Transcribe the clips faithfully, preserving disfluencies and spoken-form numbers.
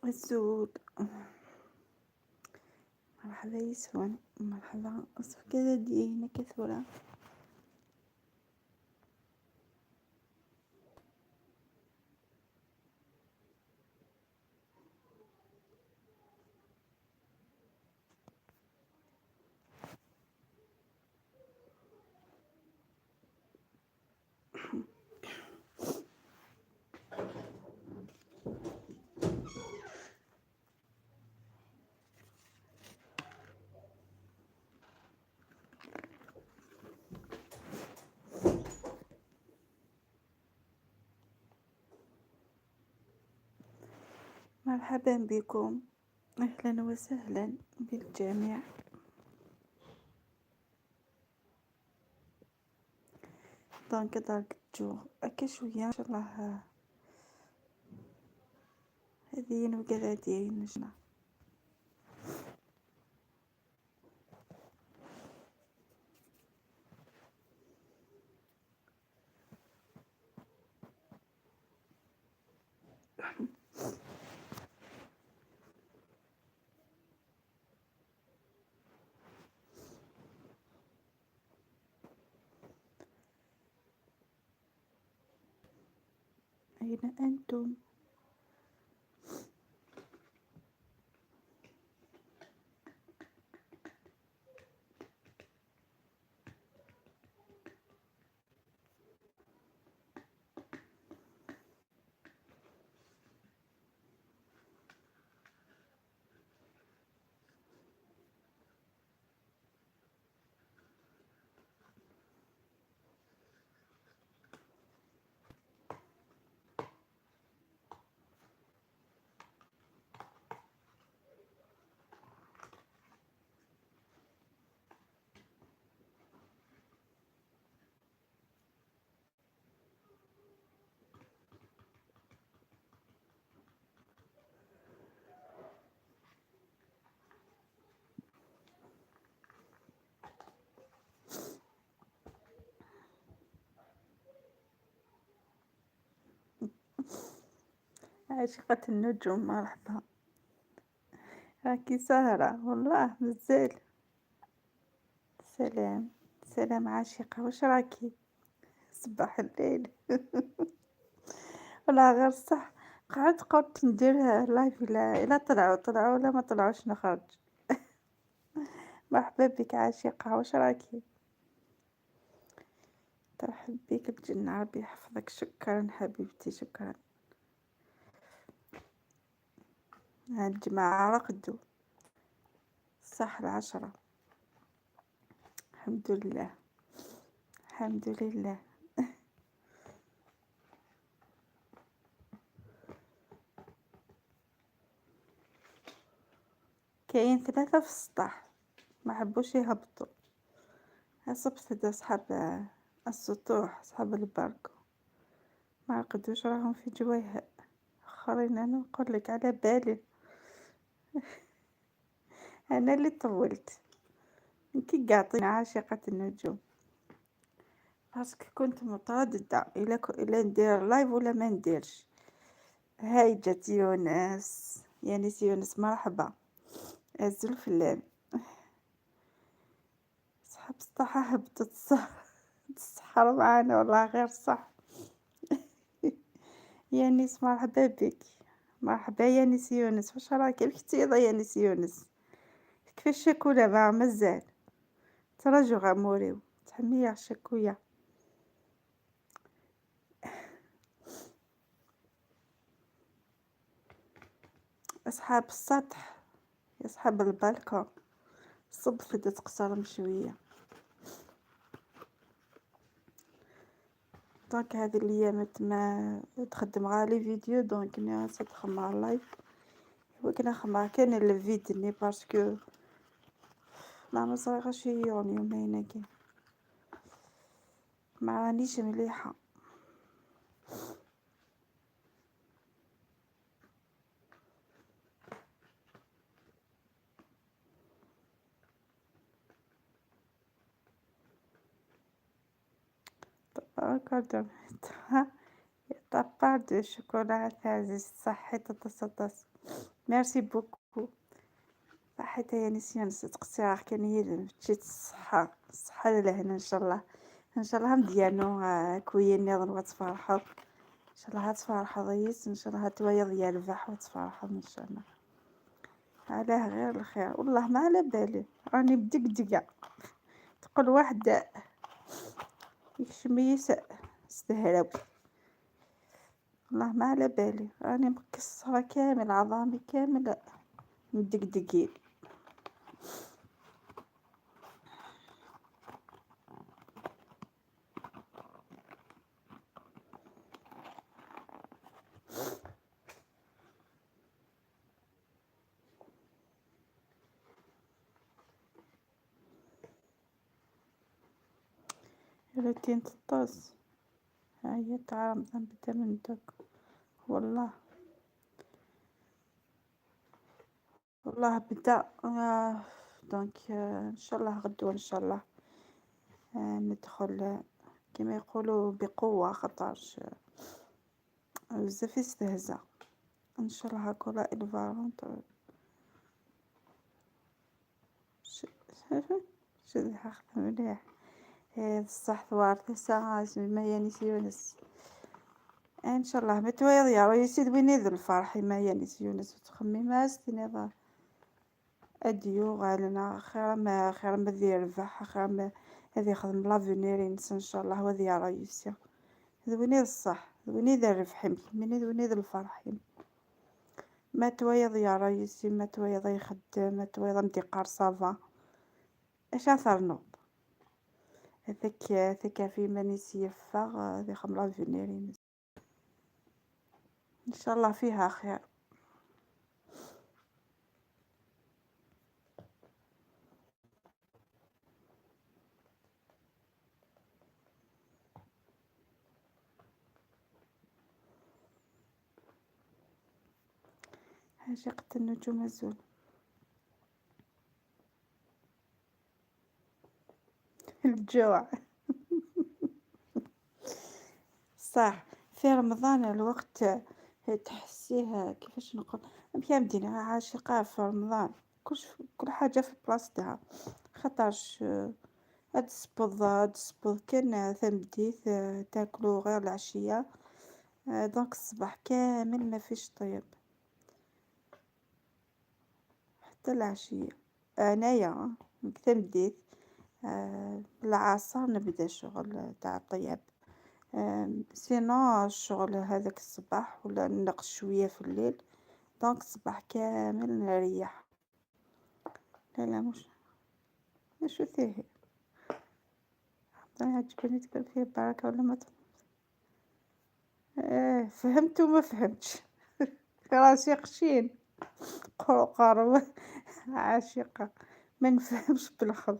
الزود. مرحبا يسون، مرحبا. صافي كذا دينا كثورة. مرحبا بكم، أهلا وسهلا بالجميع. دونك دارك تجو هكا شوية إن شاء الله. هذه نوقع هذه نجمع. أين أنتم؟ عاشقة النجوم، مرحبا. راكي ساهرة؟ والله مازال. سلام، سلام عاشقة، واش راكي؟ صباح الليل. والله غير صح، قعدت قلت ندير لايف، إلا، إلا طلعوا، طلعوا، ولا ما طلعوش نخرج. مرحبا بك عاشقة، واش راكي؟ ترحب بك الجنة، ربي يحفظك. شكرا حبيبتي، شكرا. ها الجماعة رقدوا، صح العشرة. الحمد لله، الحمد لله. كاين ثلاثة في السطح، ما حبوش يهبطوا. صبت هدا صحاب السطوح، صحاب البركو، ما رقدوش، راهم في جوايها. اخرين انا نقول لك على بالي. انا اللي طولت. كي قاعدين عاشقة النجوم، باسكو كنت مترددة إلا ك-، إلا ندير لايف ولا ما نديرش. هاي جات يونس، يانيس يونس، مرحبا. أزول فلام. صحاب السطاحة هبطت الص-، تسحر معانا، والله غير صح. يانيس، مرحبا بك. مرحبا يانيس يونس، واش راكي؟ كيف كنتي يا يانيس يونس؟ كيفاش الشاكولا؟ ما مازال. تراجو غاموريو، تحمي يا شكوية. أصحاب السطح، يا أصحاب البالكون، الصبح بدات تقصر شوية. دونك هذه الأيام ما تخدم غير لي فيديو، دونك أنا تخدم على اللايف. ولكن خدمة كان الفيدني باسكو ما مصريغش يوم يومين هكي. ما رانيش مليحة. تبارك الله. طبار دو شوكولا عزيز، صحي، تطس، تطس. Merci beaucoup. صحيت يا نسيان، تقصير كان يدم، تجي الصحة، الصحة للهنا إن شاء الله. إن شاء الله هم ديالنا، آه، كوين نظن وتفرحوا. إن شاء الله هتفرحوا ضيس، إن شاء الله هتويا ضيال البح وتفرحوا إن شاء الله. علاه غير الخير، والله ما على بالي، راني مدقدقة. تقول واحد يكشميس استهلاوي. والله ما على بالي، راني مكسرة كامل، عظامي كامل مدقدقين. روتين تطاس. ها هي تاع رمضان بدا من دوك. والله، والله بدا. آه، donc، آه، إن شاء الله غدوة إن شاء الله، آه، ندخل، آه، كيما يقولوا بقوة، خاطرش، آه، بزاف يستهزأ. إن شاء الله هاكولا الفارونت. ش-، شوفي، شوفي حق مليح. إيه، بصح ثوار تسعة، اسمي ما يانيس يونس. إن شاء الله ما تويض يا ريسي دويني ذا الفرح، ما يانيس يونس وتخمي ما استني ضار. أديو غالنا خير ما، خير ما ذي يربح، خير ما هذي يخدم لافونير ينسى إن شاء الله وذي يا ريسي. دويني الصح، دويني ذا الربح يمكن، مني دويني ذا الفرح يمكن. ما تويض يا ريسي، ما تويض يخدم، ما تويض مديقار صافا. اش اثر نوض؟ هذاك، هذاك في ماني سيفا، هذه خمرة فينيرين. ان شاء الله فيها خير. عاشقة النجوم أزول. الجوع. صح، في رمضان الوقت تحسيه، كيفاش نقول، يا مدينة عاشقة في رمضان، كلش، كل حاجة في بلاصتها، خاطرش، آه، هاد السبوض، هاد السبوض كان ثمديت، آه، تاكلو غير العشية. آه، donc الصباح كامل ما فيش طيب. حتى العشية. أنايا، من كثر مديت، آه، العصر نبدا شغل تاع الطياب. آه، sinon الشغل هذاك الصباح ولا نقص شوية في الليل. Donc الصباح كامل نريح. لا، لا، مش، شو فيه؟ والله عجبني تكون فيه بركة ولا ما ت-، آه، فهمت وما فهمتش. راسي قشين. قرقر. عاشقة. ما نفهمش بالخف.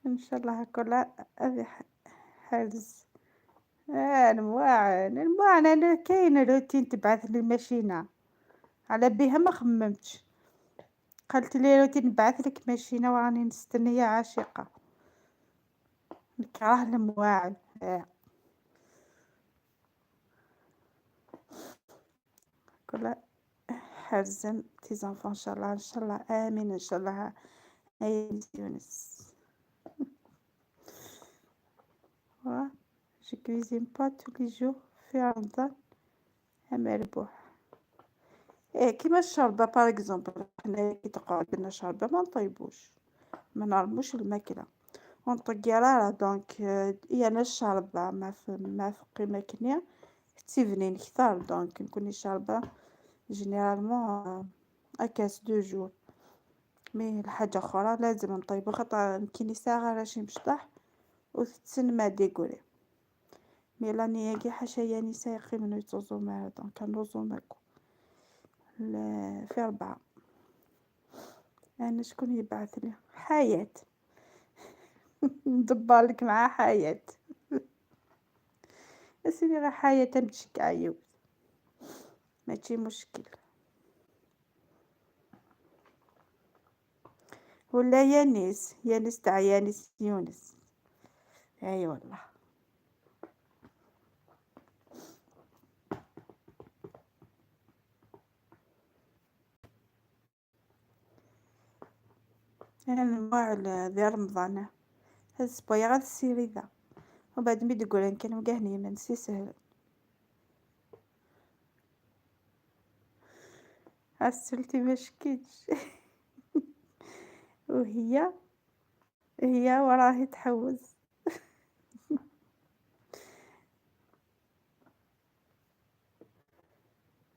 إن شاء الله هاكا لا، هذه ح-، حرز. آه، المواعن، المواعن، أنا كاين روتين تبعث لي ماشينة. على بيها ما خممتش. قالت لي: "روتين نبعث لك ماشينة وراني مستنية عاشقة". نكره المواعن. آه. كل حرزن tes enfants إن شاء الله، إن شاء الله، آمين، إن شاء الله. أي يونس. و je cuisine pas tous les jours في رمضان. أما ربوح. إيه، كيما الشربة، par exemple، حنا كي تقعد لنا شربة ما نطيبوش، ما نرموش الماكلة ونطيبها. Donc، آه، يا أنا الشربة ما ف-، ما فقي ماكني، تسيبني نكثر. Donc نكون شاربة généralement، آه، أكاس deux jours. Mais الحاجة أخرى لازم نطيبو، خاطر كي نساغ راه شي مشطح وتتسنى ما ديكوري. Mais l'année هاكي حاشا يا نساء يقي منو يتوزو معاها، donc نوزو معاكم. ل-، في ربعة. أنا شكون يبعث لي؟ حياة. ندبر لك مع حياة. اسيدي غير حياة تمشي كعيوت. ماشي مشكل. ولا يانيس، يانيس تاع يانيس يونس. اي والله. أنا نموعل ذي رمضان. هاد السبويغ هاد السيريدة. وبعد مي دقولن كان مقاهن يمن سي سهل. عسلتي ما شكيتش. وهي، هي وراهي تحوس.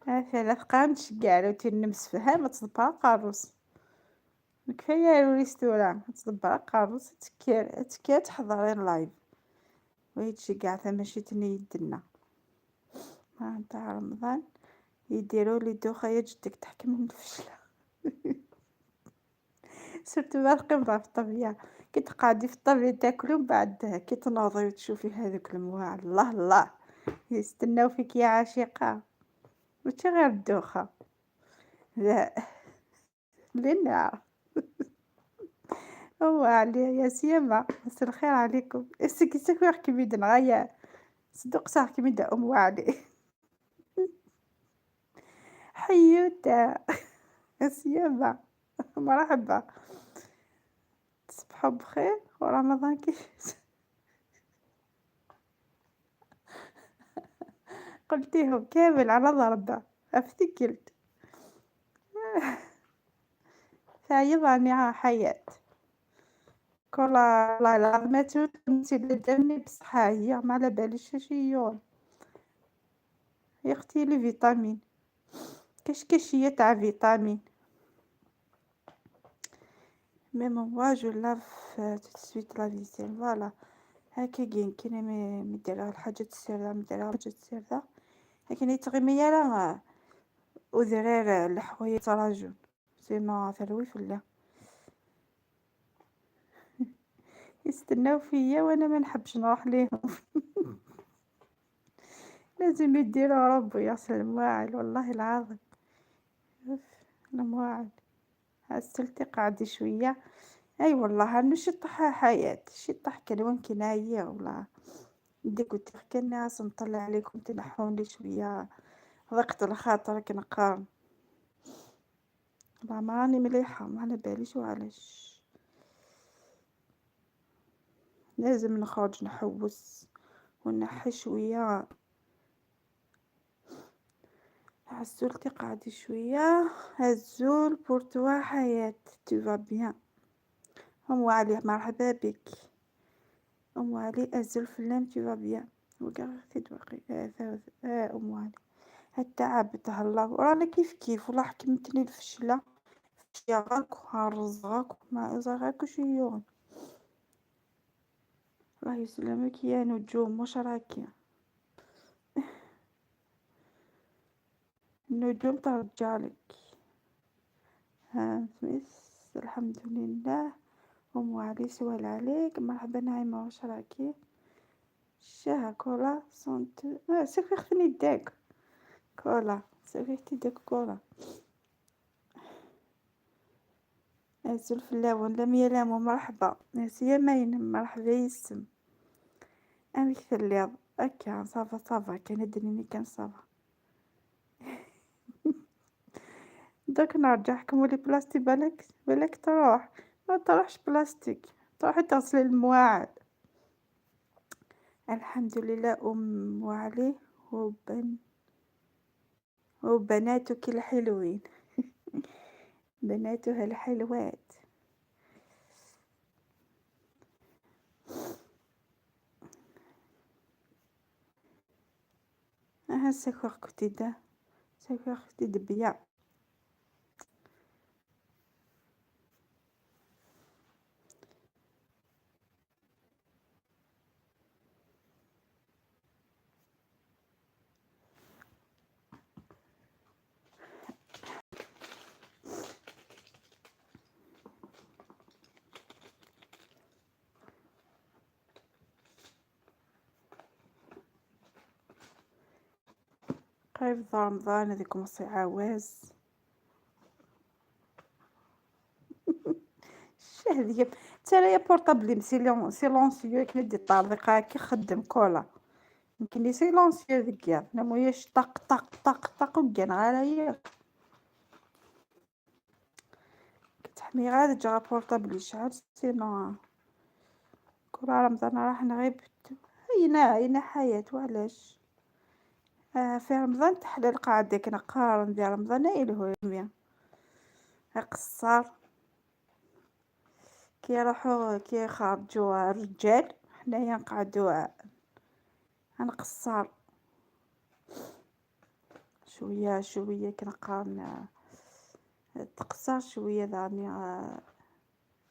عافية لا تقام تشجع على وتين نمسفها ما تصدبها قاروس. كفاية ريستوران تصدبها قاروس، تكير تكير تحضري اللايف. ويتشجع ثما شي تني يدنا. ها نتاع رمضان يديروا لي دوخة يا جدك تحكم من الفشلة. سيرتو ما تقيم في الطبيعة، كي تقعدي في الطبيعة تاكلي ومن بعد كي تنوضي وتشوفي هذوك المواعن، الله الله يستناو فيك يا عاشقة. ماشي غير الدوخة، لا، للنار. هو علي يا سيما، مساء الخير عليكم. السكي سكوير كبيد نغايا، صدق صح كبيد أم وعلي. حيوتة. سيما، مرحبا، تصبحوا بخير ورمضان كيف قلتيهم كامل على ضربة. افتكلت. تعيض عني حياة. كولا والله العظيم ما تموت، تموتي لا دمي بصح هي ما على باليش اش يون. يا اختي لي فيتامين، كاش كاشيه تاع فيتامين. مي موا جو لاف تو سويت لا فيسيل، فوالا. هاكا كاين كاين مي مي ديرها الحاجه السيرده، مي ديرها الحاجه السيرده. لكن يتغمي راه وذرار الحوايج راجون. سيما ثروي فلا يستناو فيا وانا ما نحبش نروح ليهم. لازم يديروا ربي يغسل المواعن والله العظيم. أوف، المواعن. هسلتي قعدي شويه. اي والله انه شي طاح حياة، شي طاح كلوان كنايه والله. ديك قلت لك كان ناس نطلع عليكم تنحوني شويه، ضقت الخاطر كنقارن. لا، ما راني مليحة، ما على باليش وعلاش. لازم نخرج نحوس ونحي شوية. عسولتي قعدي شوية. عزول pour toi حياة، tu vas bien؟ أم علي مرحبا بك. أم علي أزول فلام tu vas bien؟ وكاع غير تدوقي. آه، ثلاث، آه، أم علي. التعب تهلا. رانا كيف كيف، والله حكمتني الفشلة. فشلة غاك، هرز غاك، ما إزا غاك شي يوم. الله يسلمك يا نجوم، واش راكي؟ النجوم ترجع لك. ها ميس، الحمد لله. أم علي سوال عليك، مرحبا نعيمة، واش راكي؟ شاها كولا سونت، آه، سيفي ختني داك. كولا، سيفي ختي داك كولا. أزول فلاون، لم يلام، مرحبا. نسيا ماين، مرحبا يسم. أمك تليض؟ أكا، صافا، صافا، كان الدنيا كان صافا. دوك نرجع حكموا لي بلاستيك، بالك، بالك تروح. ما تروحش بلاستيك، تروحي تغسلي المواعن. الحمد لله أم علي وبن-، وبناتك الحلوين. بناتها الحلوات. ها سكر كتيدة، سكر كتيد بيا. قريب رمضان، هذيك مصي عواز. شهد يب. ترى يا بورطابلي سيلون-، سيلونسيو، كي ندي الطريقة كي خدم كولا. يمكن لي سيلونسيو ذيك يا. لا موياش طق، طق، طق، طق، وكان غير هي. كنت ḥmiɣ ad ǧǧeɣ apurṭabl yecɛel, sinon كل رمضان راح نغيب. هينا، هينا حياة، وعلاش؟ آه، في رمضان تحلى القعدة، كنقارن ديال رمضان، أي الهوية. قصار. كي يروحوا، كي يخرجوا الرجال، حنايا نقعدوا نقصر شوية شوية، كنقارن، تقصر شوية، داني، آه،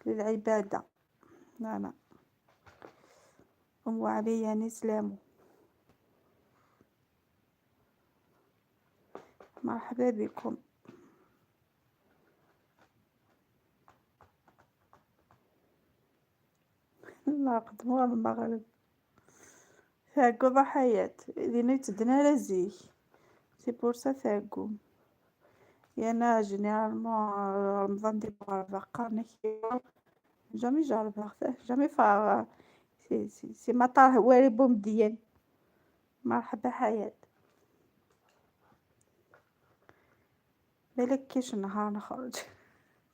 للعبادة. لا، لا. أم علي، يعني، سلامو. مرحبا بكم. لا، قدموا المغرب. ثاقو ضحيات، دينا يتدنا على زيك. سي بور سا ثاقو. يا انا جينيرالمون رمضان دي مغربة قرنك. جامي جربها، جامي فا. سي، سي، سي مطار هواري بومدين. مرحبا حياة. بالك كاش نهار نخرج.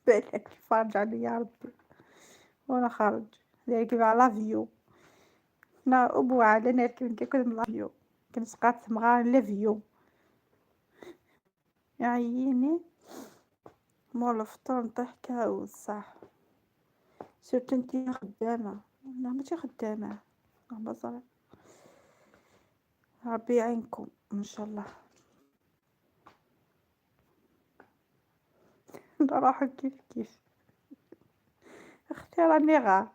بالك يفرج عليا ربي ونخرج. ذلك على لافيو. نا أبو على نركب نكاكل من لافيو. كنسقات مغار لافيو. يعييني. مول الفطور نطيح كاوس، صح. سيرتو نتي خدامة. لا، ماشي خدامة. اللهم صل. ربي يعينكم إن شاء الله. راحوا كيف كيف. أختي راني غا.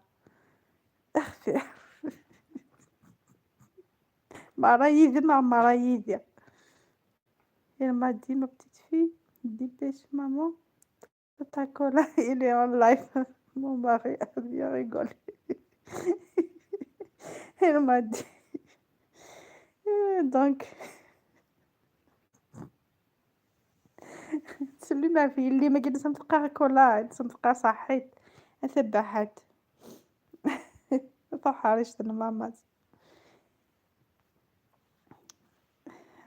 أختي. مرة يدي، مرة، مرة يدي. Il m'a dit, ma petite fille, dépêche, maman. Coca-Cola, il est en live. Mon mari a bien rigolé. Il m'a dit. Donc, تسلم في اللي ما قد سنتقى كولا، سنتقى صحيت. أثبحت. طحاري شتنا مامات.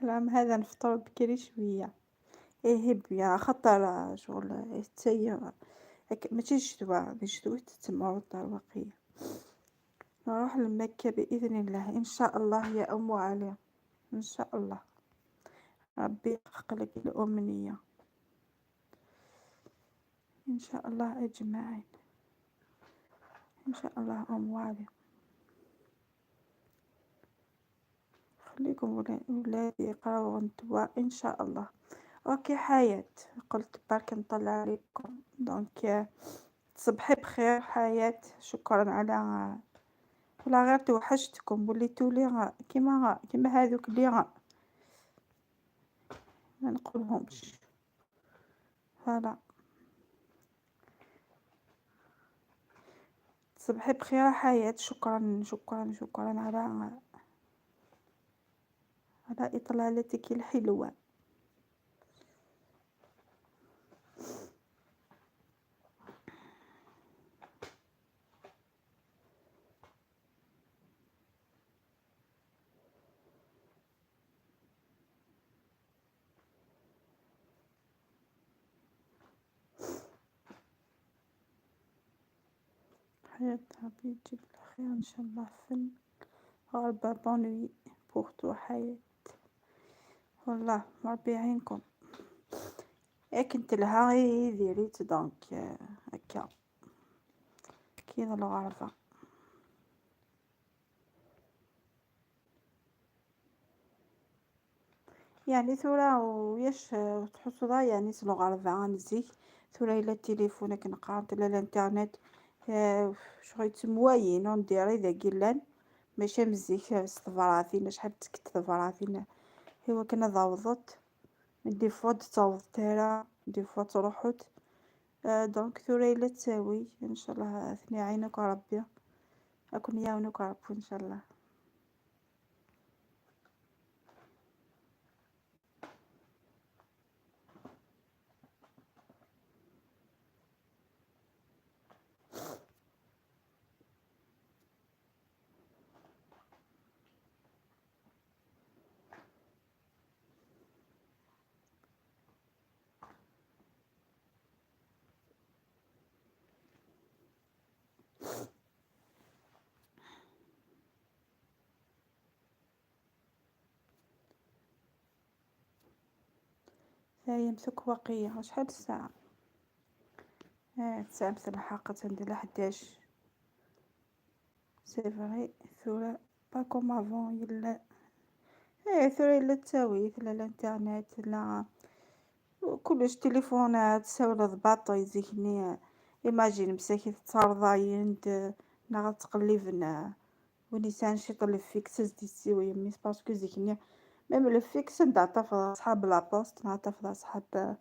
العام هذا نفطر بكري شوية. إيه، بيان، خاطر شغل، إيه، تسير. هك، ماشي الشتوى، الشتوى تتمرض الواقية. نروح لمكة بإذن الله، إن شاء الله يا أم علي، إن شاء الله. ربي يحقق لك الأمنية إن شاء الله أجمعين. إن شاء الله أم علي. خليكم ولا-، ولادي يقراو غدوة إن شاء الله. أوكي حياة، قلت برك نطلع عليكم. Donc، آه، تصبحي بخير حياة، شكرا على، آه، ولا غير توحشتكم، وليتولي، آه، كيما، آه، كيما هذوك اللي، آه، ما نقولهمش. Voilà. تصبحي بخير حياة، شكرا، شكرا، شكرا على، على إطلالتك الحلوة. حياة ربي يجيب الخير إن شاء الله في الغربة. Bonne nuit pour toi حياة. والله ربي يعينكم. ياك انت لها غير ديريت donc، آه، هكا. كاين الغربة. يعني ثورة وياش تحصلها يعني سلو غربة نزيك. ثورة إلا التليفون كنقارن إلا الانترنت، آه، شغل تموايين ونديري ذاك لان. ماشي مزيك، آه، صفراتين، شحال تسكت صفراتين. هو كنا ضوضت. دي فوا تتعوض تارا، دي فوا تروحوت. آه، donc ثورة إلا تساوي، إن شاء الله أثني عينك ربي. أكون يعاونك ربي إن شاء الله. Ay amsuk waqiya, acḥal ssaɛa? Ah, tesɛamt lḥeqq, atan di lḥdac. C'est vrai, tura pas comme avant, yella. Eh, tura yella ttawit, la l'internet, la kullec, téléphone, ad tessawleḍ baṭel, zik-nni, imagine, msakit ttarḍayen-d, neɣ ad ttqelliben, win yesɛan ciṭ n le fixe, ad s-d-yessiwel yemma-s, parce que zik-nni, même le fixe, anda ad tafeḍ aṣḥab la poste, neɣ ad tafeḍ aṣḥab,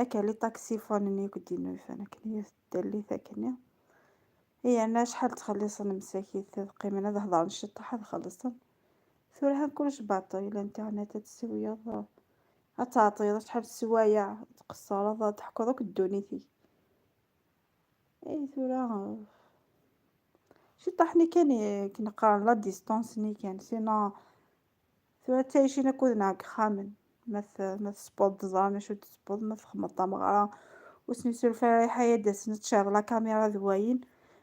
akka, les taxiphones-nni i k-d-innufan, akken i teddalit akkenni. Yerna acḥal ttxelliṣen msakit, ad qqimen ad hedren ciṭṭaḥ ad xellṣen. Tura han kullec baṭel, l'internet ad tessiwleḍ, ad tɛeṭṭleḍ acḥal n sswayeɛ, tqeṣṣreḍ, ad teḥkuḍ akk ddunit-ik. Ay tura, ciṭṭaḥ-nni kan i k-neqqaren la distance-nni kan, sinon tura ttɛicin akk-, neɣ deg yexxamen. Ma t-, ma tesewweḍ ẓran acu tesewweḍ, ma txedmeḍ tameɣra, ur sen-isuref ara i ḥaya ad d-asen ad tecɛleḍ la caméra d wayen.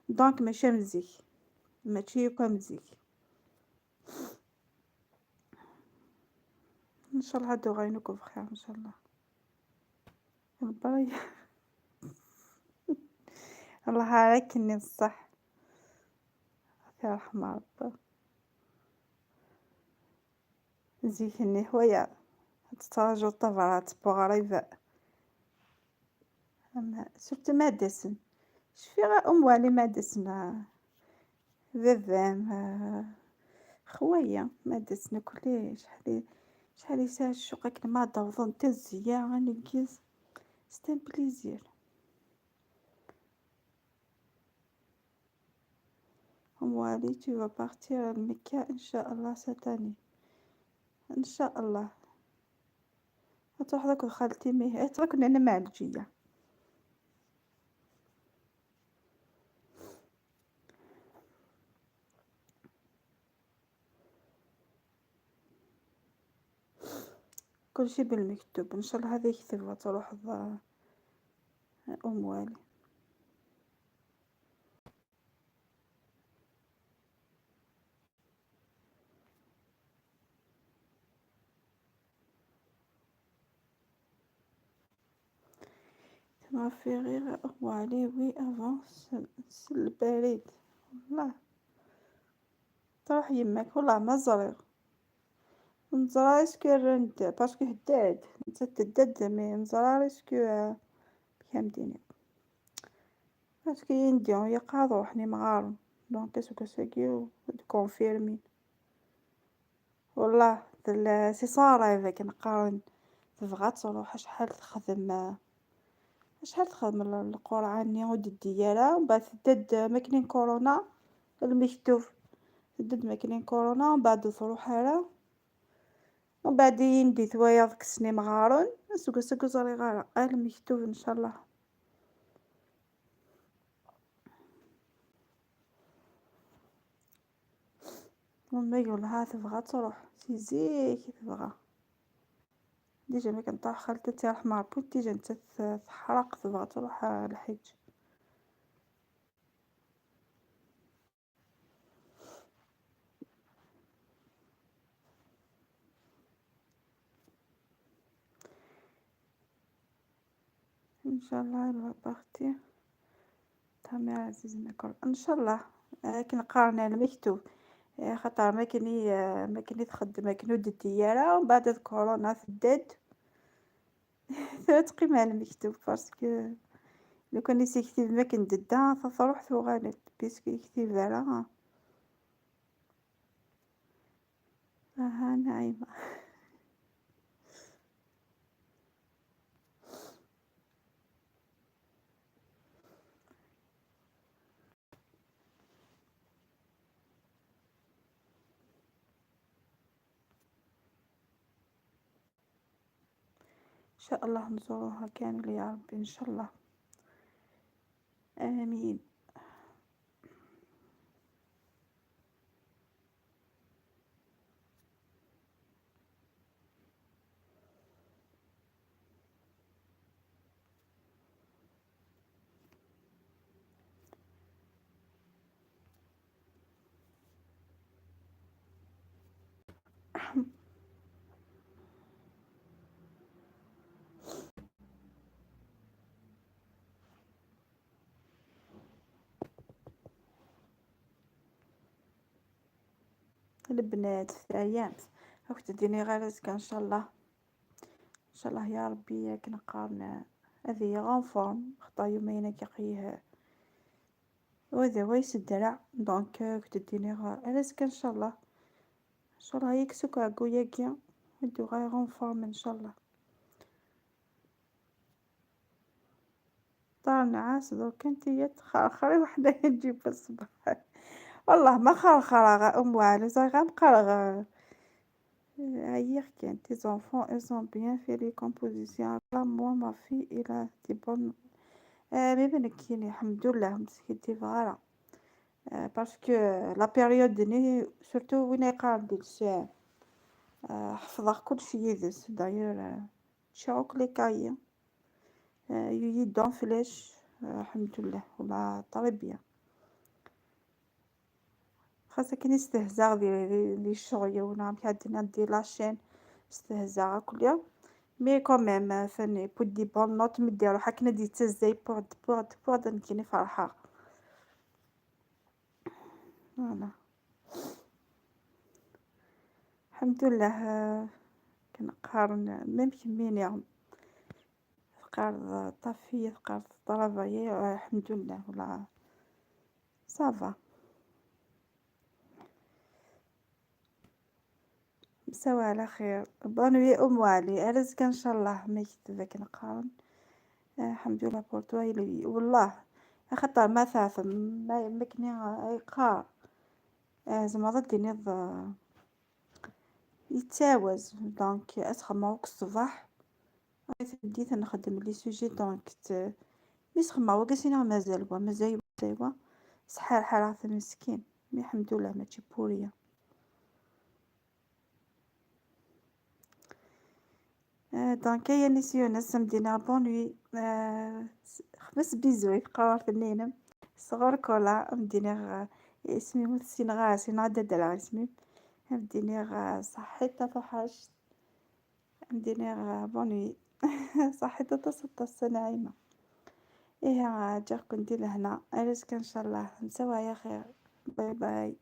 Donc mačči am zik, mačči akk am zik. Ncallah ad uɣalen akk bxir, ncallah. Rebbi. Allah ara k-nni ṣṣeḥ. Ad t-yerḥem Rebbi. Zik-nni hwaya ad tettraǧuḍ tabrat n weɣrib. Ama surtout ma d-asen. Cfiɣ Umwali ma d-asen, ah, baba-m, ah, xwaya ma d-asen akk, acḥal i, acḥal yesɛa ccuq akken ma d-awḍen, tazzya, aneggez. C'est un plaisir. Umwali, tu vas partir à Mecca, إن شاء الله, cette année. إن شاء الله. Ad truḥeḍ akked xalti, mi ad truḥeḍ akked Nana Mɛelǧiya. Kulci bilmektub, ncallah ad ikteb ad truḥeḍ, ah, Umwali. Ma fi ɣir Umwali, oui, avant, s, s lbarid. Wallah. Truḥ yemma-k, wallah ma ẓriɣ. Neẓra est-ce que rran-d, parce que tedda-d, nettat tedda-d, mais neẓra est-ce que, euh, amek am d-iniɣ. Parce que indi yeqqar ad ruḥen imɣaren. Donc aseggas-agi ad confirmin. Wallah, tella si Sara akken qqaren, tebɣa ad truḥ, acḥal texdem, acḥal texdem l-, lqurɛa-nni ur d-teddi ara, mbeɛd tedda-d makken n corona, lmektub, tedda-d makken n corona, mbeɛd ur truḥ ara, mbeɛd i yindi twayaḍ kksen imɣaren, aseggas-agi ur ẓriɣ ara, a lmektub, ncallah. Umma yulha tebɣa ad truḥ, si zik i tebɣa. Déjà mi kan truḥ xalti, ad tt-yerḥem Rebbi, déjà nettat teḥreq, tebɣa ad truḥ, ah, lḥiǧ. Ncallah elle va partir. Tamara ɛzizen akk. Ncallah. Akken qqaren lmektub. Eh, xaṭer makken i, eh, makken i txeddem, akken ur d-teddi ara, mbeɛd ad corona tedda-d. Tura teqqim ar lmektub, parce que lukan i s-yektib makken d-tedda, ta truḥ tuɣal-d, puisque yektib ara. Aha, Naɛima. إن شاء الله نزوروها كامل يا رب، إن شاء الله. آمين. Lbnat, teɛyamt. Ad kent-d-iniɣ ar azekka ncallah. Ncallah ya Rebbi, akken qqaren, ad iyi-ɣ en forme, xaṭer yumayen akka aql-i d away s ddreɛ. Donc, ad kent-d-iniɣ ar azekka ncallah. Ncallah yekkes akk uɛeyyu-agi, ad d-uɣaleɣ en forme ncallah. Ṭarnɛas درك انت يا تخرخري وحدة تجيب الصباح. والله ما خرخرة غا أم علي، زي غا مقرغر. عييغ كان. Tes enfants, ils ont bien fait les compositions. Là, moi, ma fille, il a des bonnes. آه، mais بنكيني الحمد لله، مسكين تيفغارا. آه، parce que la période دني surtout وين يقرا ديك الساعة. آه، حفظغ كلشي يدس d'ailleurs. آه، تشعوك les cahiers. آه، يدون فلاش. آه، الحمد لله، والله très bien. خاصة كي نستهزاغ دي، دي، دي الشغل، ونا كي عندنا دي la chaîne، نستهزاغ كل يوم. Mais quand même، آه، فاني بود دي بون نوت، مدي روحها كنا دي تزاي بوغد، بوغد، بوغد، نكيني فرحة. Voilà. الحمد لله، آه، كنقارن même كميني. ثقار طافية، ثقار طرافايي، آه، الحمد لله، والله ça va. مساو على خير. Bonne nuit أم علي. على زكا إن شاء الله ما يكتبك نقارن. آه، الحمد لله pour toi et lui. والله، خاطر ما تعرف، ما، ما كني يقار. آه، زعما ضد نض-، يتساوز. Donc، أسخموك الصباح. أنا بديت نخدم les sujets، donc، ت-، مي سخمة وقاسينا مازال، هو مازال، مازال، هو صحيح حرارة مسكين، mais الحمد لله ماشي بوريا. آه، donc، يا نسيونس، مدينة bonne nuit. آه، س-، خمس بيزو يقرار ثنينم. صغر كولا، مدينة غ-، اسمي متسين غا، سين غا دادا العرس ميم. مدينة غ-، صحيت تفحشت. مدينة غ-، bonne nuit. صحيت تصدق السنة عيمة. إيه، جاكم دي لهنا. أرزك إن شاء الله. نسوى يا خير. باي باي.